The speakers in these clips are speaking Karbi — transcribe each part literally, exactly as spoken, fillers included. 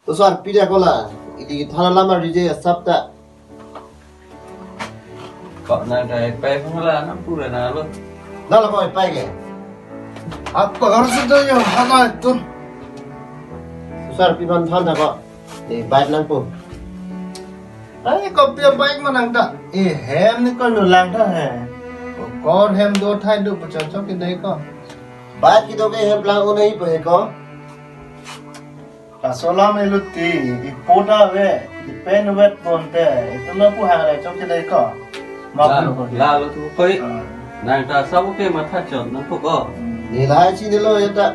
Osarpi da ko la, ili than alam arjuje asap ta. Ko nang dai pai phala nang pura na lo. Na lo ko pai ke. Apa harus itu ya, apa itu? Osarpi aphan than ta ko. Eh, bike nangpo. Ai, kopi bike ma nang ta. Eh, hem ni ko nu lang ta he. Ko kon hem do thai do puchok chok ke dei ko. Bike kedo ke hem lang unai po he ko. Laso alam eluti, ipo ta ave, ipen vet bonte, itum lapu hang rai chok ke dei ko. Ma la, pulo ko. La lo tu koi. Ah. Nang ta sabo ke matha chot nangpo ko. Hmm. Ni lahai si ni lo ya ta.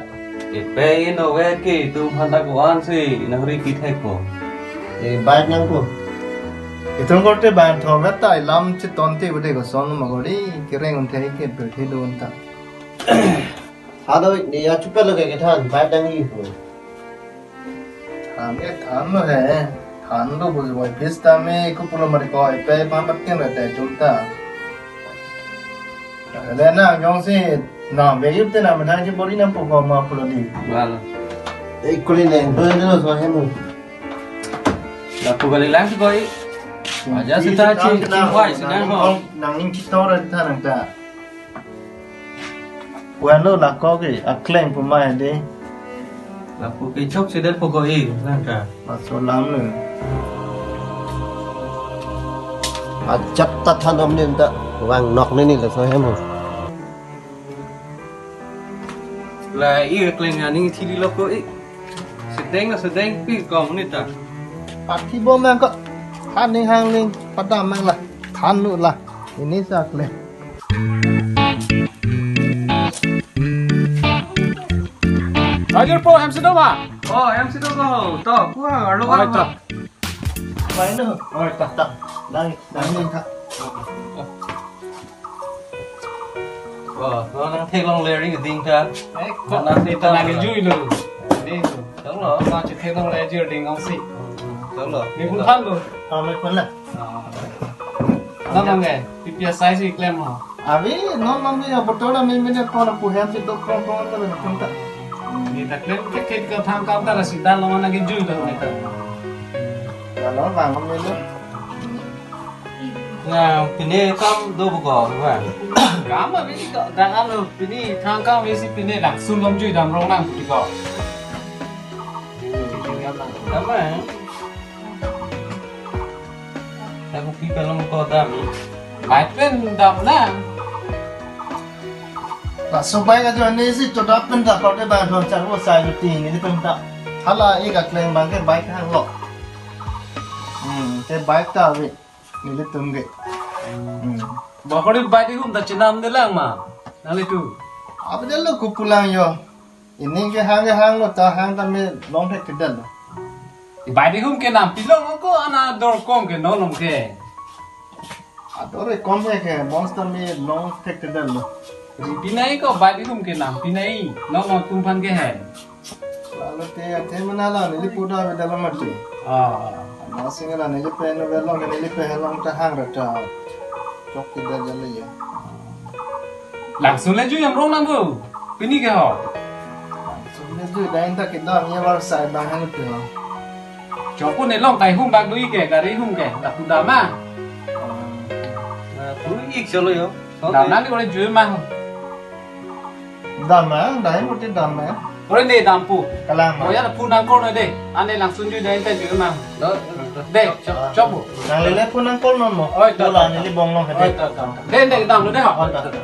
Ipe ino vet ke itum aphan ta ko-an si nang ri kithek ko. Eh, bike nangpo. Itum korte bang thom vet ta ilam chiton te bude ko son ma ko dei, kereng un thei ke pe the do un ta. Hado ni ya chupet lo ke kethan, bike nangji po. Than ke than lo he. Than lo bujiboi pis ta me ko pulo mari ko ipe pam patin re te chum ta. Le na jongsi na be yup te na me thang si bori nangpo ko ma pulo di. Wala. Eh, kuli ne, beri lo so hem. Lapu kali lang si koi. Aja si ta chi, chingwai si nang ho. Nang ing chitor ta nang ta. Wan lo la ko ke, akleng pu mai de. Lapu ke chok si det po ko e, nang ta. Laso alam lo. Ajat ta than om nin ta, vang nok ni ni laso hem ho. La i akleng ani thili lo ko e. Sedeng na sedeng pi kong ni ta. Pathi bom nang ko. Than ning hang ning padam nang la. Than nu la. Ini sa akleng. Rajir po, hem si do ma? Oh, hem si do ko. To, ku ha, arlo. Oi, ha, to. Mai nu. Oi, ta. Ta. Dai, dai ni ta. Oh, no nang theklongle ri ding ta. Eh, ko nang theklongle. Nang jui lo. Ding lo. Tong lo. Ma che theklongle jui ding ong si. Tong lo. Ni pun than lo. Ah, mai pun la. Ah. Nang nang eh, P P S I si klem ho. Abi, non non ya betul lah, main main ko na pu hem si do krong krong ta na tum ta. Ni ta klem ke ke ka tham kam ta la si dan lo nang jui ta ni ta. Ya lo, bang main lo. Na, pine kam do bu ko, ba? Kam ma pine ka, dang alo, pine thang kam vesi pine lang, sulom jui dam rong nang pine ko. Dam ma, eh? Aku pi pelong ko dam. Bai pen dam na. Laso bike ajo ani si to dap pen ta ko de ba thon char wo sai lo ting ni tum ta. Hala ik akleng bang ke bike hang lo. Hmm, te bike ta ave. Nelitum ke. Hmm. Bakori bike hum ta chenam de lang ma. Nanglitum. Abdel lo kupulang yo. Ini ke hang ke hang lo ta hang ta me long thek kedal lo. Bike hum ke nam pilong ko ana dor kom ke non ke. Ador kom ke ke monster me long thek kedal lo. Ri pinai ko bike hum ke nam pinai non non tum phan ke hai. Lalu te, te mana la, neli pu da ve dalam mati. Ah. Masing la neli pen ve long, neli pen long ta hang rata. Chok ti da jale ya. Langsung le jui amrong nang bu. Pini ke ho. Langsung le jui da inta ke dam ya var sai bang hang tu ho. Chok pu ne long kai hum bak dui ke, gari hum ke, ta pu dam ma. Na, tu ik chalo yo. Dam nang ni ore jui ma. Dam ma, dai muti dam ma. Ore ne dam pu. Kalang ma. Oya pu nang kor ne de. Ane langsung jui dai te jui ma. Do, do. De, chok, chok pu. Nang lele pu nang kor non mo. Oi, to, bola to, neli bong long hade. Oi, to, to. De, de, dam lo de ha. Oi, to, to, to.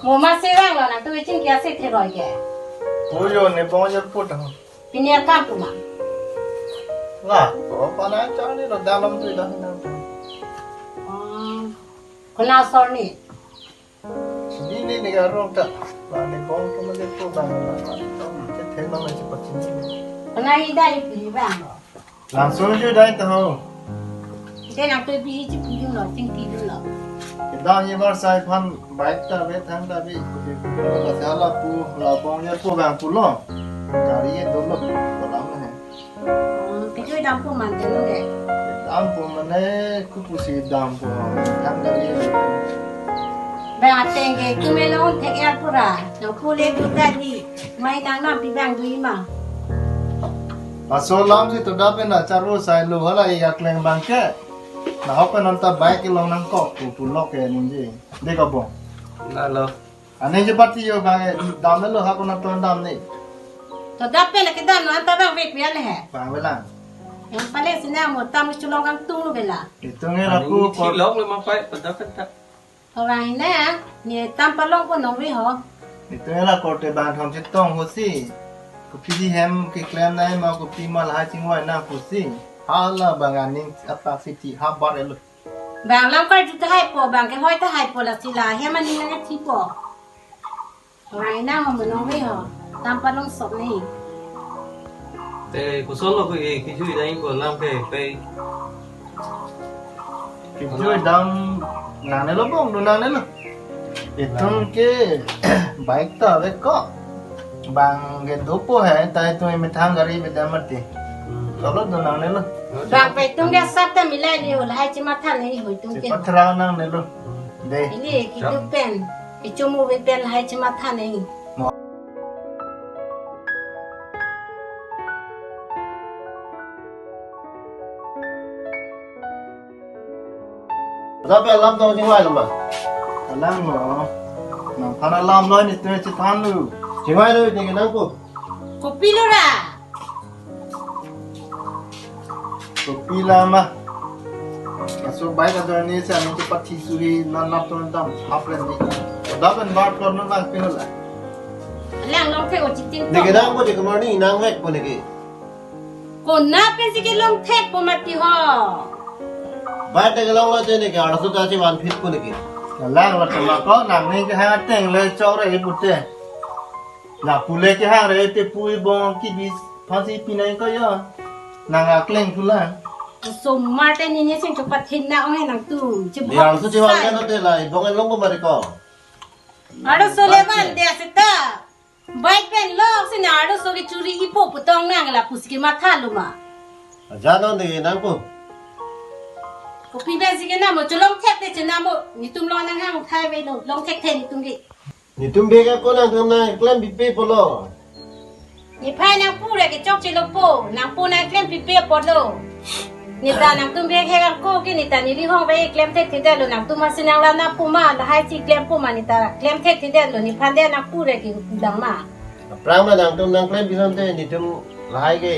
Mo ma si rang lo nang tu chingki asi the roi ke. Oyo ne bong jer put ha. Pini akam tu ma. La, ko pana chani lo dalam tu dah nang tu. Hmm. Kena sor ni. Sini ni ni garong ta. La ni bong tu ma je tu bang la. Che the ma ma che pachini. Kena ida ipi bang. Langsung jui dai ta ho. Ite nang tu ipi ichi pujun lo, chingki dun lo. Kita ni bar sai phan bike ta ve thang ta bi. La sala pu la bong ya pu bang pu lo. Gari ye dolo. Kolam hai. Hmm, Kejui dampo mante lo ke. Dampo mane kopusi dampo. Tang kali. Bang ateng ke itum along thek-et pura. Nangpule duta di. Mai nangnampi bang dui ma. Laso alam si toda pen na charo sai lo hala ik akleng abang ke. Nahok pen anta bike kelong nangkok pu pulok ke ningje. Dei ko bong. Lalo. Aning chepathi yo bang, damlo ha konat ton damne. Toda pen kedam lo anta bang vek pian he. Bang velang. Yang paling sini mo tam chelong kangtung lo bela. Itum ke lapu. Aning kor- chelong lo mapai toda pen ta. Orang ini ya, ni tam palong ko nongve ho. Itum ke la korte bang thom chetong ho si. Kopi di hem keklem nai ma kopi ma lahai chingvai nang ho si. Hala bang aning apak si thi habar elo. Bang lam karju tahai po, bang kehoi tahai po lasi la hem aning nangthipo. Rai nang mo nongve ho, tam palong sok ni. Te koson lo ko e kejui dam ko lam ke pe. Kejui dam nangne lo bong, do nangne lo. Itum ke bike ta ave ko. Bang ke dopo he, ta itum methang gari beda mati. Hmm. Cholo do nangne lo. Bang pe itum ke sap ta milai liho, lahai chematha nai ho itum ke. Chepathra nangne lo. Dei. Ili kidu pen, ichumu ve pen lahai chematha nai. Ada pe alam tong chingvai lo ma? Alam lo. Nangphan alam lo ni tu chethan lo. Chingvai lo ni kenang ko. Kopi lo ra. Kopi la ma. Laso bike ador ni sa nung kepathi suri nanap ton dam hap len ni. Dam pen bar plot nang nang pino la. Lang long ke o chitin. Ni kenang ko di kemar ni nang vek ko ni ke. Konat pensi kelong thekpo mati ho. Bike ta kelong lo te ni ke arloso ta chevan phitpo ni ke. Lang lo tema ko nangning kehang ateng le chok ra ipute. Lapu le kehang re te pui bong kibis phansi pinai ko yo. Nang akleng pulang. Somar te nini sing chopathin na ong he nangtum. Ni arloso chevan lo te la bong long ko mari ko. Arloso le van de seta. Bike pen lo si na arloso ke churi ipo putong nang lapusi kematha lo ma. Aja non de nang ko. Kopi pensi kenam mo chelong thek te chenam mo nitum lo nanghang thai ve lo long thekthe nitum ke. Nitum bag ako nangtum nangklem pipe pulo. Niphai nangpu ra ke chokche lo po, nangpu nangklem pipe apotlo. Neta nangtum bag he ako ke neta neli hong ve klem thekthedetlo nangtum masi nangla nangpu ma lahai si klempo ma neta klem thekthedetlo niphan de nangpu ra ke pulang ma. Aphrang ma nangtum nangklem pinon te nitum lahai ke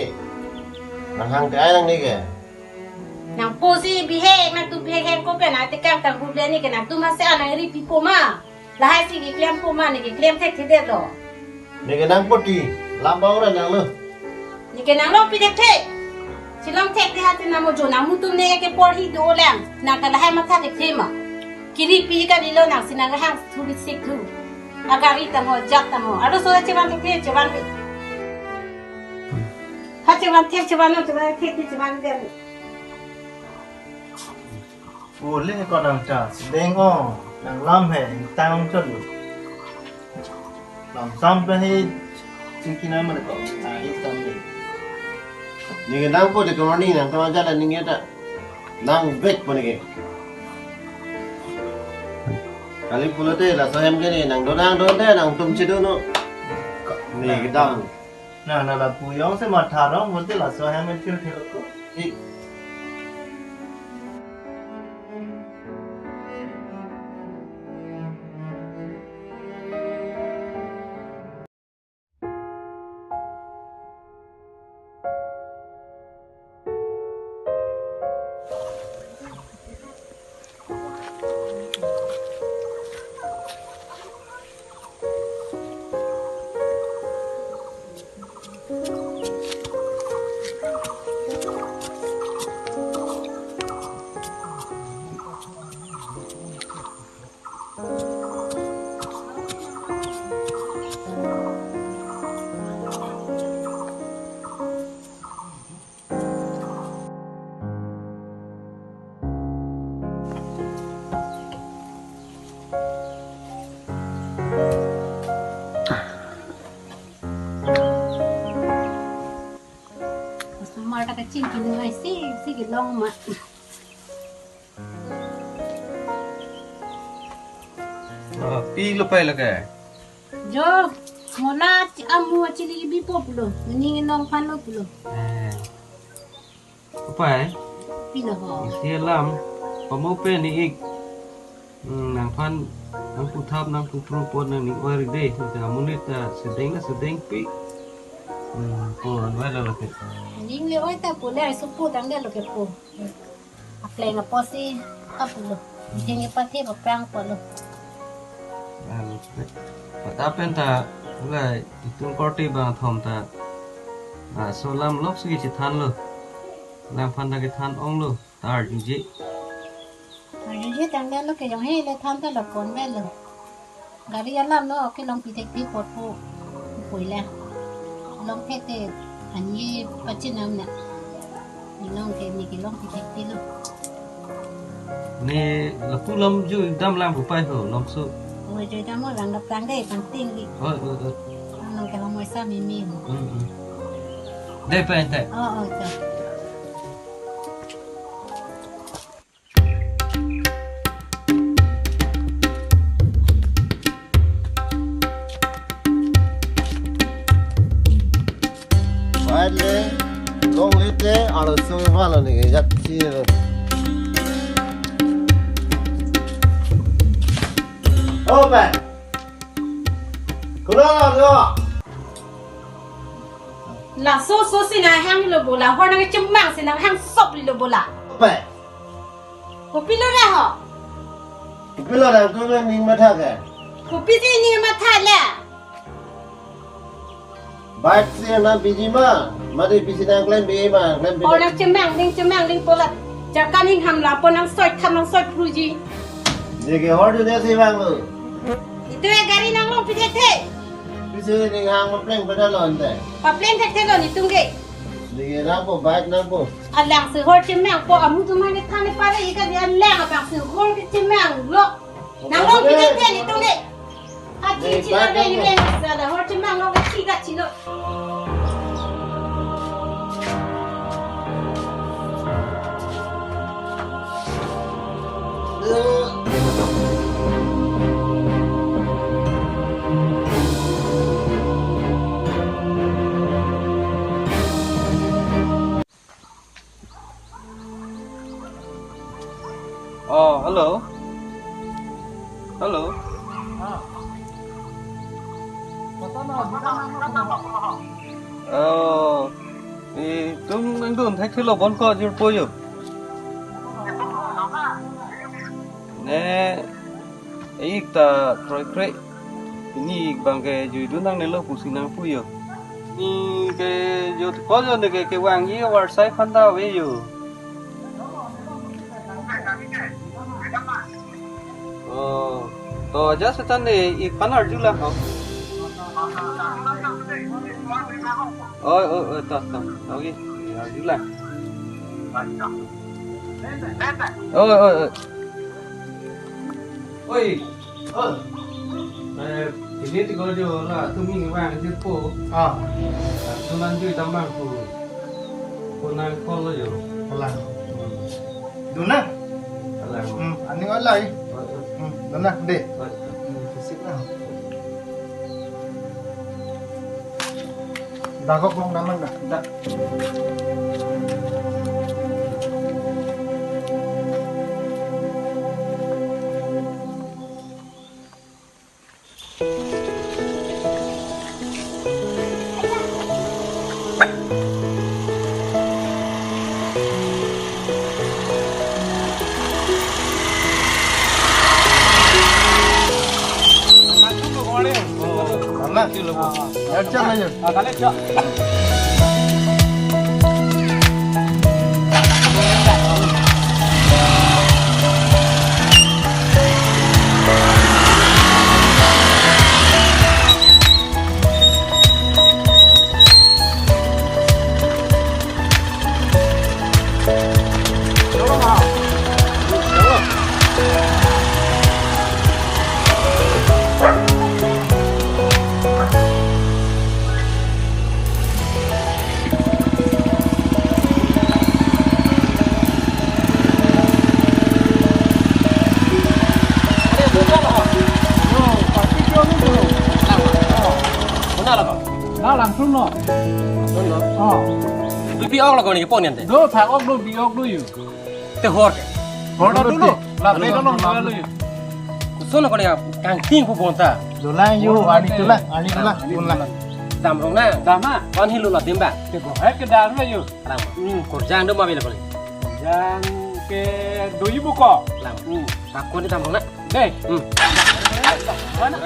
nanghang te ai nangne ke. Nangpo si bihek nangtum bihek hek ko pen ate kang tang bu le ni ke nangtum masi anang ri pipo ma. Lahai si keklempo ma ni keklem thekthedetlo. Ni kenang poti, lam bau ra nang lo. Ni kenang long pi thekthe. Chelong thekthe ha te namo jo nang mutum ne ke porhi do lang. Nang ka lahai matha thekthe ma. Kiri pi ka lilo nang si nang hang thu bisik thu. Agari tang ho jak tang ho. Arloso chevan thekthe chevan pi. Ha chevan thek chevan no chevan thekthe chevan de. Ule ko nang cha, deng o, nang lam he, tang chot lo. Lam sam pe he, chingki na mane ko, ah, hi sam de. Ni ke nangpo de ko ni nangtum aja la ni ke ta. Nang vek po ni ke. Kali pulote laso hem ke ni nang do nang do te nangtum chedo no. Ni kedam. Na, na lapu jongsi matha rong, mati laso hem thil thil ko. I. Kelong ma. Ah, pi lo pai lo ke? Jo, mo la amu achili bi po pulo. Ning nong phan lo pulo. Eh. Upai. Pi lo ho. Isi alam. Pamo pen ni ik. Hmm, nangphan, nangputhap, nangpupru pon nangning oi ri de. Te amonit ta sedeng na sedengpik. Hmm, pon oi lo ke. Ning le oi ta pu le ai supu tangdet lo ke pu. Apleng apotsi ta pulo. Jing ipathe paprang pulo. Ah, lo ke. Pata pen ta, ulai itum korte bangthom ta. Ah, laso alam lok si chethan lo. Nangphan ta kethan ong lo. Ta arjuje. Arjuje tangdet lo ke jong he le than ta lo pon vet lo. Gari alam lo kelong pi thekpi apot pu. Pui le. Long thekte ani pachinam na. Long ke ni kelong pi thekpi lo. Ne lapu lam jui dam lang pu pai ho, lam su. Oi, jui dam lang dap tang de, pangting di. Oi, oi, oi. Long ke homoi sa mimi ho. Hmm, hmm. De pai te. Oh, oh, ta. Bai le, long le te, aro sung valo ni, jat si lo. Oh, bai. Kulo lo. Laso so si nanghang lo bo la, hor nangchemang si nanghang sop lo bo la. Bai. Kopilo ra ho? Kopilo ra, tu lo ning matha ke? Kopisi ning matha le? Bike si na biji ma, mari pisi nangklem bi ma, klem bi. Hor nangchemang ding, chemang ding po la. Jaka ning ham lapu nangsoi thap nangsoi phruji. Jeke hor tu dia si bang lo. Itum ke gari nanglong pi thekthe. Pisi ning hang papleng pada lo ante. Papleng thekthe lo nitum ke. Digi nangpo, bike nangpo. Alang si hor chemang po, amu atum hane thane pare ika di alang abang si hor ke chemang lo. Nanglong pi thekthe nitum ke. Achi chilo bang bang sada hor chemang lo ke chi ka chilo. Oh, hello. Hello. Oh, itum nangdun thekthelo, bon ko jirpo yo. Ne, ik ta kroikre. Pini ik bang ke juidun nangnelo pusi nangpu yo. Ni ke jut ko jo ne ke kevangji avarsai aphan ta ave yo. Oh, to aja setan de ik aphan arjulang ho. Oi, oi, oi, to, to, to, oke, arjulang. Oi, oi, oi. Oi. Oh. Eh, pini ti ko jo la, tumi ni vang jirpo. Ah. Ah, tu nang jui dam abang pu. Pu nang call lo jo. Kalang. Hmm. Dun na? Kalang. Hmm, ani ngai lai. Oh, oh. Hmm, dun na, de. Oh. Hmm, fisik na. Dagok long damang dah. Dah. Alang sun no. Sun no. Oh. Bipi ok lo koni pon yan te. Do thak ok do bi ok do yu. Te hor ke. Hor do lo. Lapen do long lalu yu. Sun no koni kangting pu bonta. Dolang yu, ani tulang, ani tulang, tulang. Dam rong na. Dam a. Kon hilu la dim ba. Te bo hai ke dam lo yu. Lang. Hmm. Korjang do ma bile koni. Jang ke do yu buko. Lang. Hmm. Takon di dam rong na. Deh. Hmm. Mana?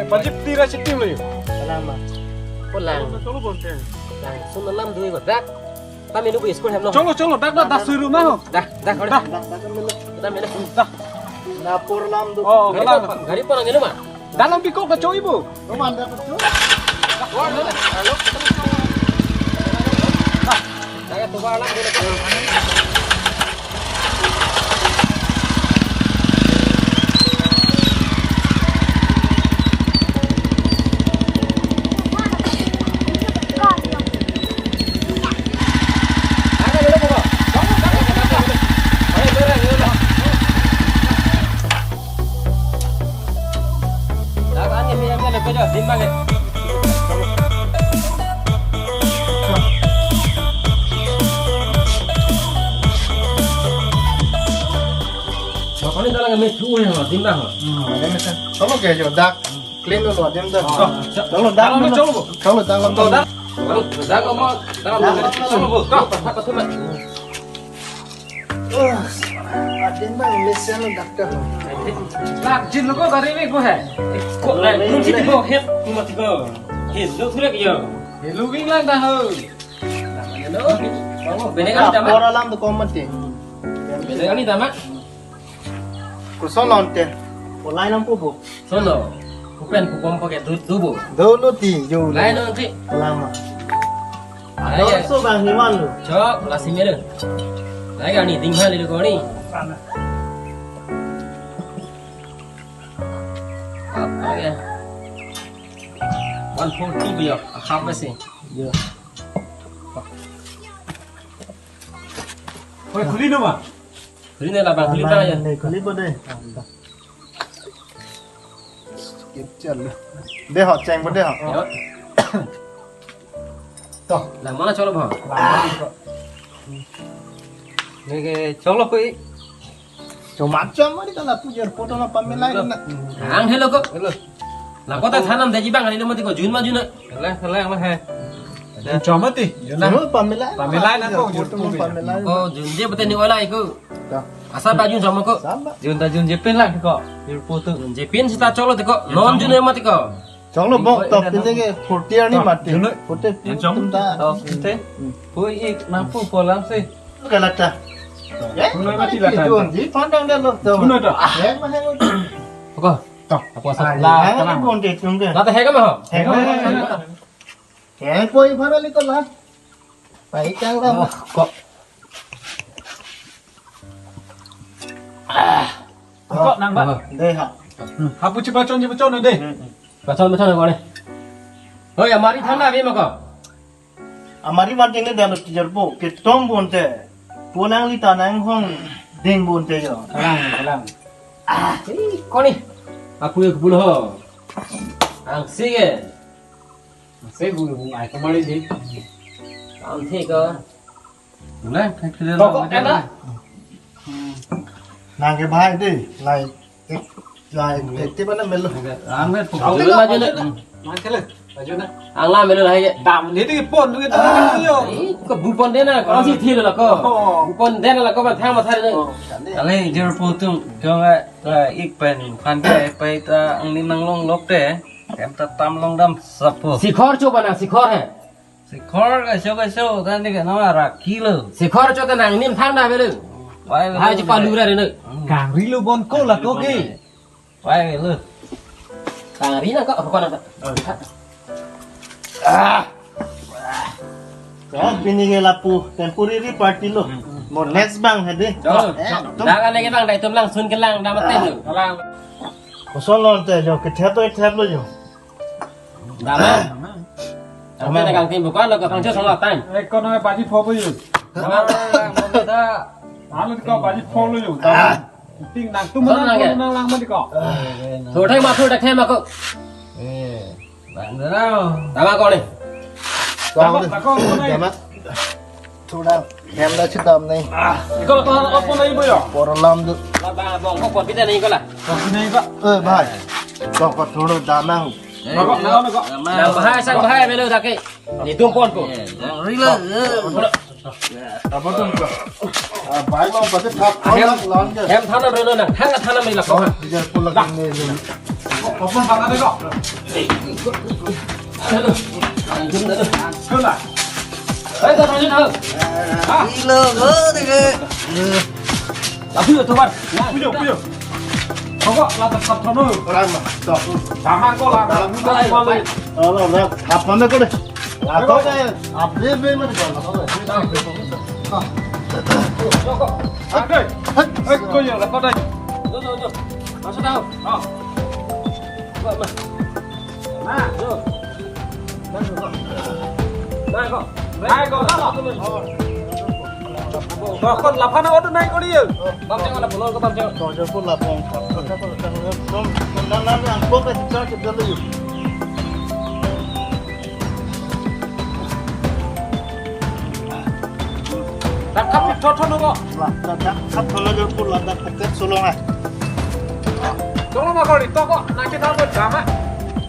Pajip tira chitim lo yu. Pulang. Pulang. Sun alam dui badak. Kami nunggu school hem no. Cholo, cholo, dak, dak, dak suru ma ho. Dah, dah, dah. Dah, dah, dah. Dah. Dapur lam do. Oh, gari pulang, gari pulang ini mah. Dalam biko kacoi bu. Roman dapat tu. Saya tu alam dulu. Koni dalang kami thu ya, dim dah. Hmm, ada macam. Kamu kayak jo dak. Clean dulu, ada yang dah. Oh, siap. Kalau dak, kalau mana? Coba, Bu. Kalau dak, kalau dak. Kalau dak, kalau mau, dak, kalau mau. Coba, Bu. Kau, apa, apa, apa? Ada yang dah, lesen lo dak dah. Dak jin lo kok gari ini gua, he. Kok le, belum sih tiba, he, cuma tiba. He, lo sudah ya. He, lo wing lang dah, ho. Bene kali tama. Orang lam tu komat deh. Bene kali tama. Koson lonte. Olai lam pupu. Sono. Kupen pupom pakai du dubu. Dulu ti yo. Lai non ti. Lama. Ayo. Doso bang himan lo. Chok, lasi mere. Lai kani ding hali lo koni. Apa ya? One four two biar hap sih. Yo. Oi, khuli no ma? Khuli ne labang, khuli ta ya. Khuli bo deh. Kecil. Deh ho, cheng bo deh ho. Yo. Toh. Lang mana cholo bang? Neke cholo koi. Cuma cuma di kala pujar foto na pamela na. Ang hello ko. Hello. Lapu ta thanam daji bang, ani lo mati ko, Jun ma Jun na. Hello, hello, hello, he. Jun chomati, Jun na. Jun pamela. Pamela na ko, Jun pamela. Ko Jun je bete ni wala iko. Asa ba Jun choma ko. Jun ta Jun je pen lang ko. Jun putu. Jun je pen sita cholo te ko. Non Jun mati ko. Cholo bok to pin ke forty ani mati. Jun. Forty Jun chom. Tum ta. To pin te. Pui ik na pu polam se. Kalata. Jun mati lata. Jun ji pandang dah lo. Jun to. Ko. To. Apa sa? La, yang kana? Bonde tung ke? La ta hega ma ho? Hega. Hega koi phara li ko la. Pai kang la. Ko. Ko nang ba. Deh ha. Hapu chipa chon chipa chon deh. Pachon pachon ko ne. Hoi, amari thana bi ma ko. Amari man jeng ne dalo teacher po, ketong bonte. Pulang li tanang hong ding bonte yo. Kalang, kalang. Ah, eh, koni. Aku ya kebul ho. Ang sige. Sige bu bu ai kemari di. Ang sige. Boleh, kayak gitu. Pokok enak. Nang ke bahai deh, lai. Ek, lai, ek, tiba na melo. Ang met, ang met, maju na. Maju na. Ang la melo hai. Dam ni di pon, ni di yo. Eh, ko bu pon de na, ko si thil la ko. Bu pon de na la ko ban thang ma thar de. Ale jor putung, jong a, la ik pen, phan ke, pai ta, ang ni nang long lok te. Hem ta tam long dam sapo. Sikhor cho ba nang, sikhor he. Sikhor kacho kacho, tadi ke nama rakilo. Sikhor cho ta nang nim thang da belu. Pai belu. Hai ji palu ra de ne. Hmm. Kangri lo bon ko la ko ke. Pai belu. Kangri nang ko, ko nang ko. Ah. Ya, pini ke lapu temporary party lo. Hmm. Mo next bang hadi. Chalo. Eh, tum. Dah kan lagi bang, dah itum langsun kelang, dah matem lo. Kalang. Kosonlo te jo, kethap to kethap lo jo. Dama. Dama. Dama. Dama kang tim bukan lo, kang tim solo tan. Eh, kono baji pho bo yo. Dama. Lalu ko baji pho lo yo. Dama. Ting nangtum nang ko nang lang mati ko. Thur thai ma, thur thai ma ko. Eh. Dama ko ni. Dama, dama ko ni. Dama. Thoda hem da chedam nai. Iko la ko opo nai bo yo. Por lam do. La ba bong ko kopi ta nai ko la. Kopi nai ko. Eh, bhai. Ko ko thoda dam na ho. Ko ko na ko. Nang bahai sang bahai belu dak ke. Netum pon ko. Rila. Apa tu ko? Ah, bhai mau pati thap. Hem, lawan je. Hem thanam relo na. Thang thanam relo ko. Oh, dia pulang ni. Apa sana deh ko? Hei, ta thang thang. Ha? Ilo go de ke. Lapu yo, tobar. Puyo, puyo. Koko, la ta sap thono. Ora ma. To. Dama ko la. Dama ko la. Ora, ora. Apa me ko de? Apa de? Apa de me ko de? Koko. Hei, hei, ko yo, la ko de. Jo, jo, jo. Masuk dalam. Ah. Ko, ma. Na, jo. Na, ko. Na, ko. Na, ko. Ko, ko, laphan na auto nai kori yo. Bam jeng na bolong ko bam jeng. To jo ko laphan. Ko, ko, ko, ko, ko, na, na, na, ko ka charge de lo. Dak khap thot thot lo ko. La, la, dak khap thot lo jo ko la dak khap solong ah. Tolong ma kori to ko, na kita ko jama.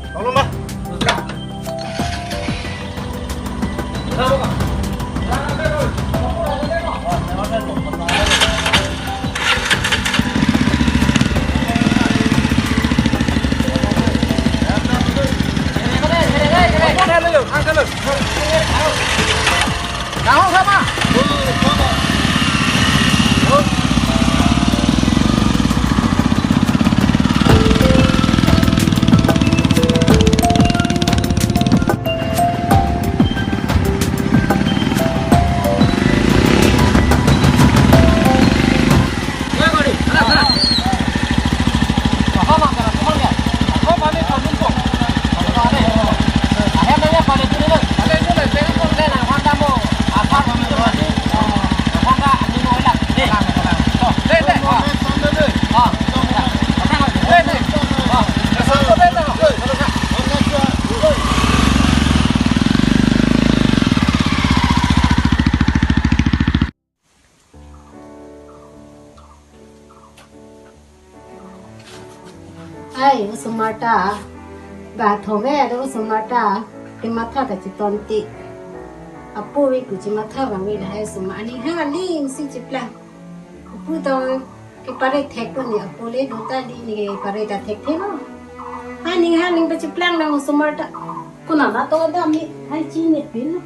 Tolong ma. Ai, osomar ta, ba thome ado osomar ta, kematha ta chiton ti. Apo ve ku chimatha bang ve lahai osomar, aning ha aling si chiplang. Apo tong kepare thek ko ni, apo le do ta di ni kepare ta thekthe lo. Aning ha aling pachiplang nang osomar ta. Kuna ba to dam ni, hai chini pin.